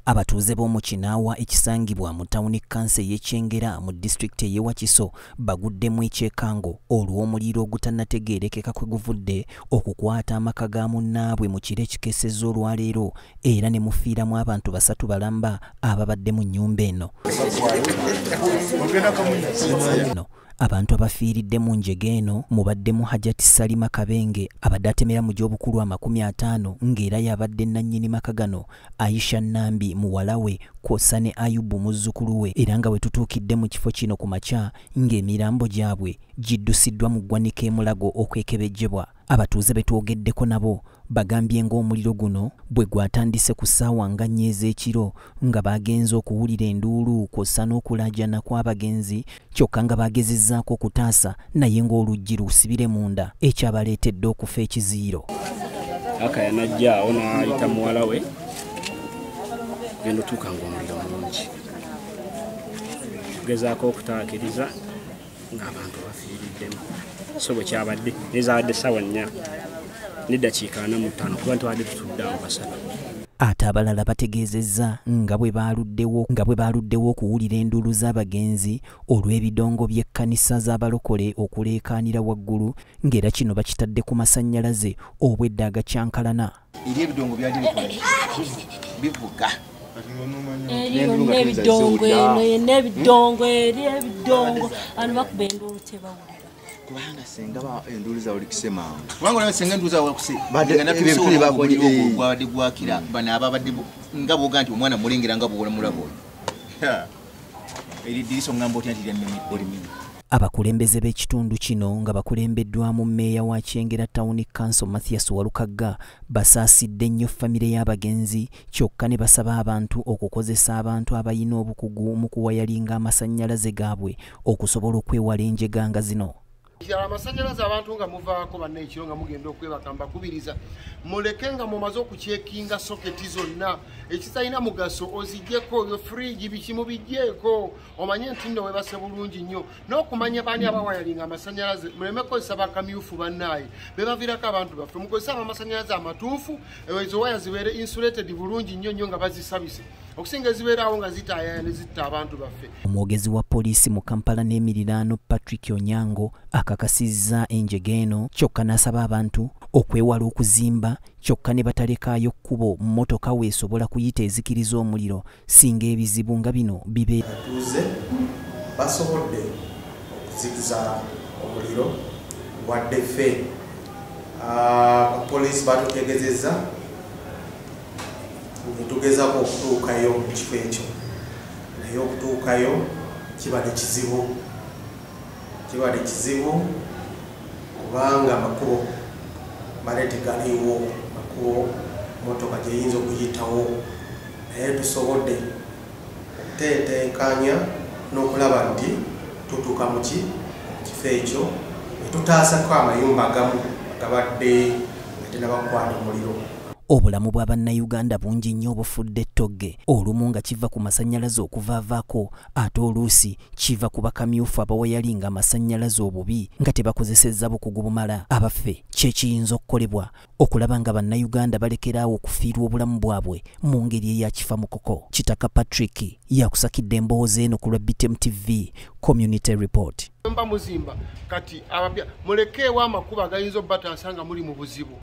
Abatuuze b'omu Kinaawa ekisangibwa mu tawuni kkanso ey'e Kyengera mu disitulikiti ey'e Wakiso baguddemu ekyekango olw'omuliro ogutannategeerekeka kwe guvudde okukwata amaka ga munnaabwe mu kiro ekikeesezza olwaleero era ne mufiiramu abantu basatu balamba ababadde mu nnyumba eno. Abantu abafiiridde mu njega eno mubaddemu Hajati Salima Kabenge abadde atemera mu gy'obukulu 50 ng'era y'abadde nnannyini maka gano, Aisha Nambi muwala we kw'ossa ne Ayubu muzzukulu we, era nga we tutuukidde mu kifo kino ku makya ng'emirambo gyabwe giddusiddwa mu ggwanika e Mulago okwekebejjebwa. Abatuuze be twogeddeko nabo bagambye ng'omuliro guno bwe gwatandise ku ssaawa nga nnya ez'ekiro nga bagenze okuwulira enduulu kw'ossa n'okulaajana kw'abagenzi, kyokka nga bagezezzaako okutaasa naye ng'oluggi lusibire munda ekyabaleetedde okufa ekiziiro. Akaya n'ajja awo n'ayita muwala we genda otuuka ng'omuliro mungi, tugezaako okutaakiriza ng'abantu bafiiriddemu. So bwe kyabadde naye zaabadde ssaawa 4:45 kuba ntwabadde tutudde awo basatu. Ate abalala bategeezezza nga bwe baaluddewo okuwulira enduulu z'abagenzi olw'ebidongo by'ekkanisa z'abalokole okuleekaanira waggulu, ng'era kino bakitadde ku masannyalaze obwedda agakyankalana. Eri ebidongo byali bivuga ebidongo eno yenna ebidongo eri ebidongo ano bakuba enduulu tebawulira. Kubanga senga enduulu zawulikise mangu, kubanga olaba senga enduulu zawulikise gwabadde gwakira bano ababadde nga bwoga nti omwana mulengera nga bw'olamulaba oyo eri diriisa ongamba otya nti lyanneme. Abakulembeze b'ekitundu kino nga bakulembeddwamu mmeeya wa Kyengera Town Council Mathias Walukagga basaasidde nnyo famire y'abagenzi, kyokka ne basaba abantu okukozesa abantu abalina obukugu mu kuwayalinga amasannyalaze gaabwe okusobola okwewala enjega nga zino. Amasannyalaze abantu nga muvaako banna ekiro nga mugenda okwebaka, mbakubiriza muleke nga mumaze okukyekinga soketi zonna, ekitalina mugaso oziggyeko, yo fridge biki mubiggyeko, omanye nti nno webase bulungi nnyo. N'okumanya baani abawayalinga amasannyalaze, muleme kukozesa bakamyufu bannaaye be baviirako abantu baffe, mukozese abamasannyalaze amatuufu, ezo waya zibeere insulated bulungi nnyo nnyo nga bazisabise okusinga ezibeerawo nga zitaayaya ne zitta abantu baffe. Omwogezi wa poliisi mu Kampala n'emiriraano Patrick Onyango akakasizza enjega eno, kyokka n'asaba abantu okwewala okuzimba kyokka ne batalekaayo kkubo mmotoka weesobola kuyita ezikiriza omuliro singa ebizibu nga bino bibe. Abatuuze basobodde okuzikiza omuliro wadde ffe abapoliisi batutegeezezza ne tugezaako okutuukayo mu kifo ekyo, naye okutuukayo kibadde kizibu kubanga amakubo bale tegaliwo, makubo motoka gyeyinza okuyitawo, naye tusobodde okutetenkanya n'okulaba nti tutuuka mu kifo ekyo ne tutaasako amayumba agamu agabadde nga tenabakwata omuliro. Obulamu bwa bannayuganda bungi nnyo obufudde ettogge, olumu nga kiva ku masannyalaze okuvaavaako, ate oluusi kiva ku bakamyufu abawayalinga amasannyalaze obubi nga tebakozesezza bukugu bumala. Abaffe, ki ekiyinza okukolebwa okulaba nga bannayuganda balekeraawo okufiirwa obulamu bwabwe mu ngeri eya kifa mukoko? Kitaka Patrick yakusakidde emboozi eno ku lwa BTM TV Community Report. Mba muzimba kati abapya mulekeewo amakubo agayinza obbataasa nga muli mu buzibu.